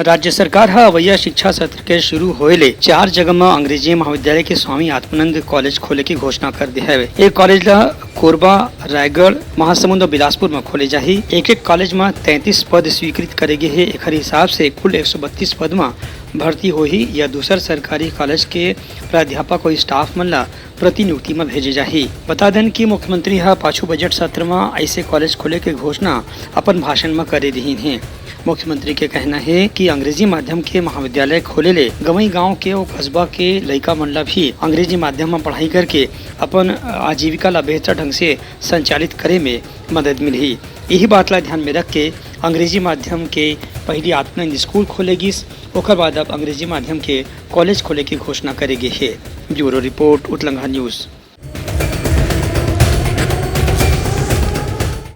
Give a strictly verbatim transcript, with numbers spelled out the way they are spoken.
राज्य सरकार ह अवइया शिक्षा सत्र के शुरू होए ले चार जगह म अंग्रेजी महाविद्यालय के स्वामी आत्मानंद कॉलेज खोले के घोषणा कर दे हवे। ए कॉलेज ल कोरबा, रायगढ़, महासमुंद अउ बिलासपुर म खोले जाही। एक-एक कॉलेज म तैंतीस पद स्वीकृत करे गे हे। एखर हिसाब से कुल एक सौ बत्तीस पद म भर्ती होही या दूसर सरकारी कॉलेज के प्राध्यापक अउ स्टाफ मन ल प्रतिनियुक्ति म भेजे जाही। बता देन कि मुख्यमंत्री ह पाछू बजट सत्र म अइसे कॉलेज खोले के घोषणा अपन भाषण म करे रिहिन हे। मुख्यमंत्री के कहना हे कि अंग्रेजी माध्यम के महाविद्यालय खोले ले गंवई गांव के अउ कस्बा के लइका मन ल भी अंग्रेजी माध्यम म पढ़ाई करके अपन आजीविका ल बेहतर ढंग से संचालित करे में मदद मिलही। इही बात ला ध्यान में रख के अंग्रेजी माध्यम के पहिली आत्मानंद स्कूल खोले गिस, ओकर बाद अब अंग्रेजी माध्यम के कॉलेज खोले के घोषणा करे गे हे। Bureau report, Utlangha news.